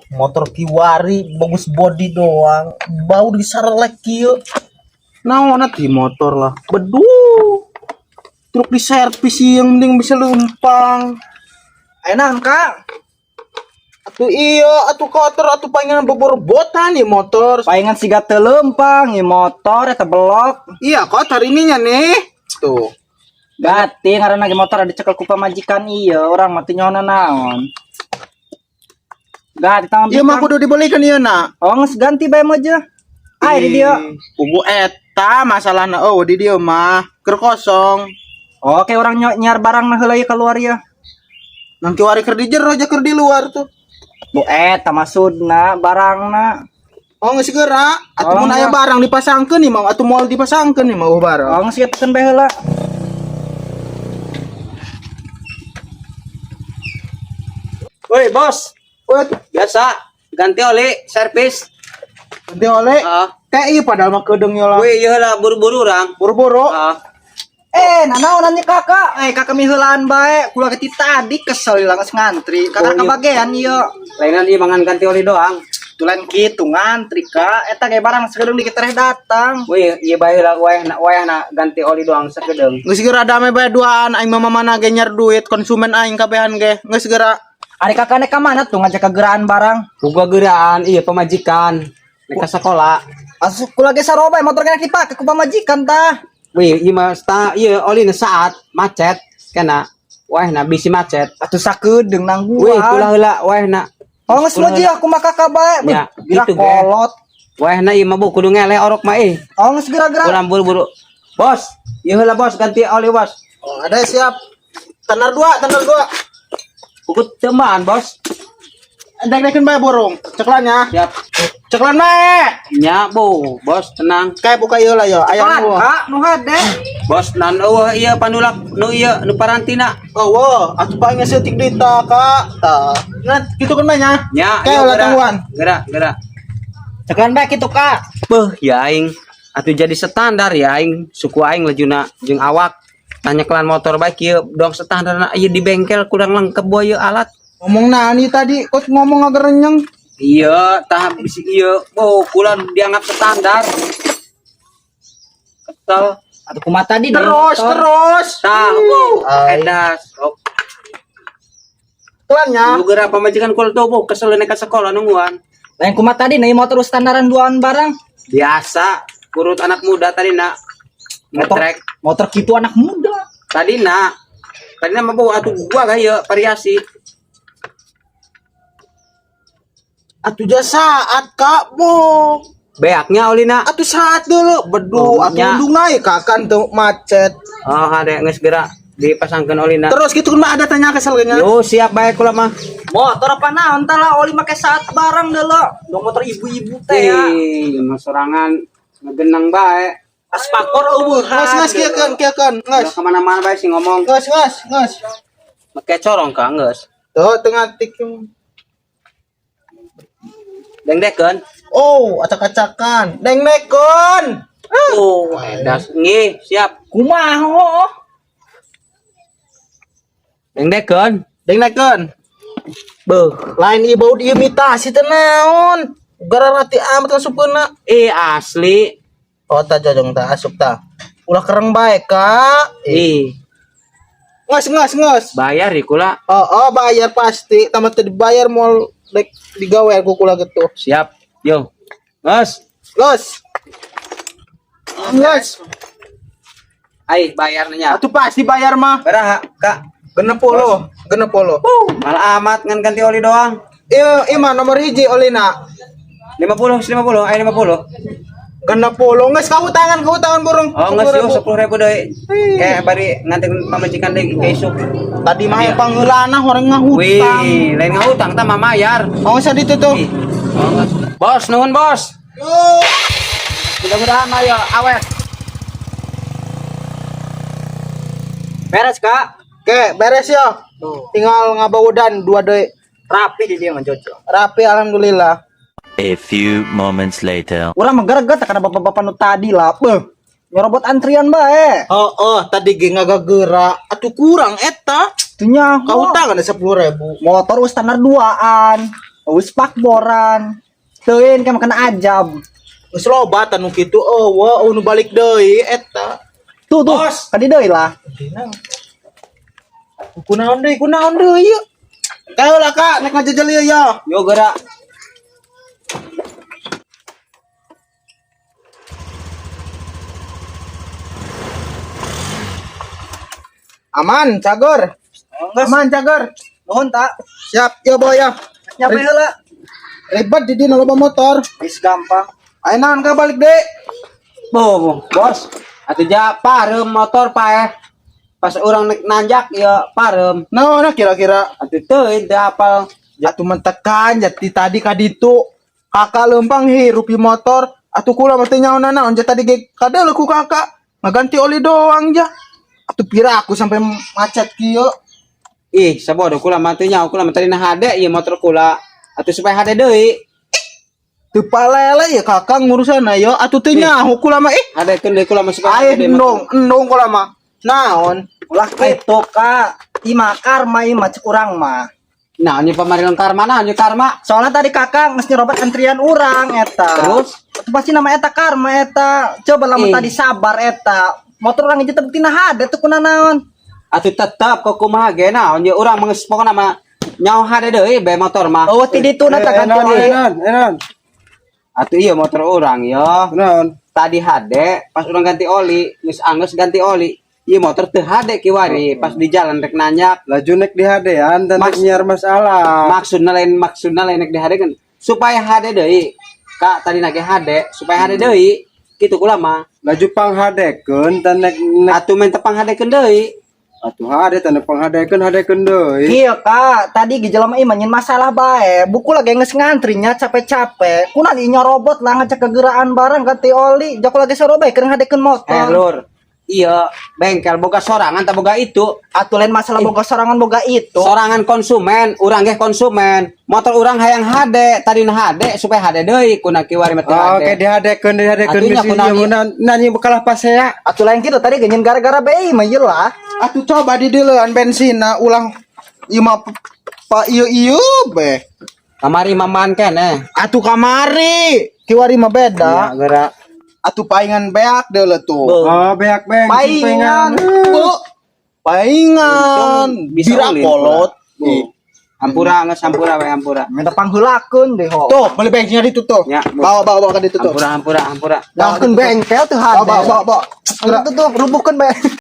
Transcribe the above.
Motor kiwari bagus body doang, bau disarelek kieu. Naon di motor lah. Bedu. Truk di servis yang penting bisa lempang. Enak, Kak. Atuh iya, atuh kotor, atuh pengen bobor-botan ya motor. Palingan siga teu lempang ieu motor eta belok. Iya, kotor ininya nih. Tuh. Gati ngaranna ge motor ada cekel ku pamajikan ieu urang mah teu nyaho naon. Gati tanggung. Iya mah kudu dibelikan ieu na. Oh, geus ganti bae mah aja. Ay di dieu. Pugu eta masalahna oh di dieu mah keur kosong. Oke, urang nyiar barang nah heula ieu keluar ya. Nang kiwari keur di jero aja keur di luar tuh. Bu eta maksudna barangna. Oh geus geura, atuh Oh, mun aya enggak. Barang dipasangkeun nih mau atuh moal dipasangkeun nih mau barang. Oh, geus kieu bae heula. Woi bos, Woi, biasa ganti oli servis. ganti oleh. Heeh. Kayak iya padahal mah kedeung ya lah. Woi, ieu lah buru-buru urang. Buru-buru. Heeh. Eh, nanaon nanya kakak? Eh, kakak miheulaan bae. Kula ke tadi kesel lah geus ngantri. Kakak Oh, iya. kebagean ieu. Lainan ieu mangan ganti oli doang. Tulan kitu ngantri kak. Eta ge barang sakedeung dikit tereh datang. Woi, ieu bae lah wayahna ganti oli doang sakedeung. Geus geura dame bae duaan aing mah mana ge nyar duit konsumen aing kabehan ge. Geus geura. Ari kakak nek ka mana tuh ngajak kegeraan barang? Gua geraan iya pamajikan. Nek ka sekolah. Asup kula ge saroba motor kena dipake ku pamajikan tah. Wih, ieu mah sta ieu oli na saat macet kena wayahna bisi macet. Atuh sakedeung nangguan. Wih, kula heula wayahna. Oh, geus Kula moji aku mah kakak bae. Ya, Beuh, gitu, ge. kolot. Wayahna ieu mah bu kudu ngele orok mah ih. Oh, geus geura-geura. Kurang buru-buru. Bos, ieu heula bos ganti oli bos. Oh, ada siap. Tenar dua, tenar dua. Kukut teman bos. Dek-dekeun bae burung. Ceklannya. Siap. Ceklan bae. Nya bu, bos tenang. Kayak buka ieu lah yo, aya Pan, nu. Kak, nu hade. Bos nan eueuh ieu panulak nu ieu nu parantina. Oh, wah, atuh paling seutik deui ta, Kak. Tah. Nah, kitu kan bae nya. Nya, Kayak ieu ulah gerak. tangguhan. Gerak, gerak. Ceklan bae kitu, Kak. Beuh, ya aing atuh jadi standar ya aing, suku aing lejuna jeung awak. Tanya kelan motor bae kieu dong standar ieu di bengkel kurang lengkap boy ieu alat. Ngomong nani tadi, kok ngomong agak renyeng. Iya, tah bisi ieu. Oh, kula dianggap standar. Kesel. Atuh kumaha tadi Terus, motor. Terus. Tah, wuh, Ai. edas. Oh, Kelannya. nu geura pamajikan kula tuh, bu, kesel nek ka sekolah nungguan. Lain kumaha tadi nih motor standaran duaan barang. Biasa, kurut anak muda tadi nak. Motor, Ngetrek. motor kitu anak muda. Tadi nak. Tadi nak mah atuh gua gaya variasi. Atuh ja saat Kak, bo. Beaknya olina. Atuh saat dulu, bedu, Oh, atuh nya. undung naik kakan tuh macet. Oh, ada geus geura dipasangkeun olina. Terus gitu kan mah ada tanya kesel nya. Yo siap bae kula mah. Motor apa naon tah lah oli make saat barang deuleu. Dong motor ibu-ibu teh ya. Ih, mah sorangan ngegenang bae. Aspakor eueuhan. Ngas ngas kieu kan, kieu kan, ngas. Udah kemana-mana bae sih ngomong. Ngas ngas ngas. Make corong ka geus. Tuh tengah tik. Dengdekeun. Oh, acak-acakan. Deng-dekon. Oh, edas nggih, siap. Kumaha oh. Dengdekeun. Deng-dekon. Beuh. Lain ieu bau diimitasi teh naon. Gara rati amat asupkeunna. Eh asli. Oh, ta jajong ta asup ta. Ulah kereng bae, Kak. Eh. Ih, Ngas ngas ngas. bayar di kula. Oh, oh bayar pasti. Tamat teu dibayar moal dek digawe ku kula gitu. Siap. Yo. Geus. Los. Ngas. Ai bayar nya. Atuh pasti bayar mah. Beraha, Kak? 60, 60. Malah amat ngan ganti oli doang. Iya, iya mah nomor hiji olina. 50, 50, ai 50. 60 geus kahutangan burung. Oh, geus yo 10.000 deui. Kayak bari nganti pamajikan deui ke isuk. Tadi mah yang pangheulana horeng ngahutang. Wih, lain ngahutang tah mah mayar. Oh, sa ditu tuh. Ih. Oh, geus. Bos, nuhun bos. Yo. Mudah-mudahan mah ya awet. Beres, Kak. Oke, beres yo. Tinggal ngabaudan dua deui. Rapi di dia mah Jojo. Rapi alhamdulillah. A few moments later. Urang mah gereget karena bapak-bapak nu tadi lah. Beuh. Nyerobot antrian bae. Oh, oh, tadi ge ngagageura. Atuh kurang eta. Teu nyaho. Kahutangan 10.000. Motor wis standar duaan. Eueuh spakboran. Teuing kan kena ajab. Geus loba tah nu kitu eueuh nu balik deui eta. Tuh tuh, Bos. kadi deui lah. Kunaon deui, kunaon deui ieu? Kau lah kak, nek ngajajal ieu ya. Yo gerak. Aman, cagor. Aman, cagor. Nuhun tak. Siap, yo boy ya. Nyampe heula. Ribet di dieu loba motor. Geus gampang. Ayo naon ka balik deh. Bo, bos. Atuh ja pareum motor paeh. Pas urang nek nanjak ya pareum. Naon nah kira-kira Atuh teuing teu apal. jatuh mentekan jati tadi kaditu kakak lempang hirup di motor atuh kula mah teu nyaho naon ja tadi ge kadeuleu ku kakak ngaganti oli doang ja atuh pira aku sampai macet kieu. Ih, sabodo kula mah teu nyaho kula mah tadi na hade ieu motor kula. Atuh supaya hade deui. Teu palele ya kakak ngurusan ya atuh teu nyaho kula mah ih. Hadekeun deui kula mah supaya Ayo hade deui motor. endong endong kula mah naon. Ulah kitu kak. Ima karma ima cek urang mah. Nah, nya pamarilon karma nah, nya karma. Soalnya tadi kakak geus nyerobat antrian urang eta. Terus? Itu pasti nama eta karma eta. Coba lamun Ih. tadi sabar eta. Motor urang aja teu hade tuh kuna naon. Atuh tetep kok kumaha ge naon nya urang mah geus pokona mah nyaho hade deui bae motor mah. Oh, ti ditu na ganti oli. Enon, Atuh iya motor urang yo. enon. Tadi hade pas urang ganti oli, geus anggeus ganti oli. Ieu motor teu hade kiwari pas di jalan rek nanjak. Laju nek di hadean dan Mas- nek nyiar masalah. Maksudna lain nek di hade kan supaya hade deui. Kak tadi nage hade supaya hade deui kitu kula mah. Laju panghadekeun dan nek nek Atuh main tepang hadekeun deui. atuh hade tanda panghadekeun hadekeun deui. Iya kak, tadi ge jelema ieu mah nyin masalah bae. Buku lagi geus ngantrinya capek-capek. Kunan ieu robot lah ngajak kegeraan barang ganti oli. Joko lagi soro bae keur ngadekeun motor. Eh lur, iya bengkel boga sorangan tak boga itu. Atuh lain masalah boga sorangan boga itu. Sorangan konsumen, urang ge konsumen. Motor urang hayang hade, tadi hade supaya hade deui kuna kiwari mah teu Oh, hade. Oke dihadekeun dihadekeun Atuh nya bisi kunaon ieu ieu? mun nanya bekalah pasea. Atuh lain kitu tadi ge nyin gara-gara bae mah ieu lah. Atuh coba di dieuleun bensin na ulang ieu mah pa ieu ieu be. Kamari maman keneh. Atuh kamari kiwari mah beda. Ya, gerak. Atuh paingan beak deuleu tuh. Oh, beak beng. Paingan bu paingan. Untung bisa bira ulin, kolot. Bu. Hampura geus hampura we hampura. Minta pangheulakeun deh ho. Tuh beli bensinnya itu tuh. Ya, Bu. Bawa bawa bawa ke ditu tuh. Hampura hampura hampura. Dahkeun bengkel tuh hade. Bawa bawa bawa. Tuh tuh rubuhkeun bae.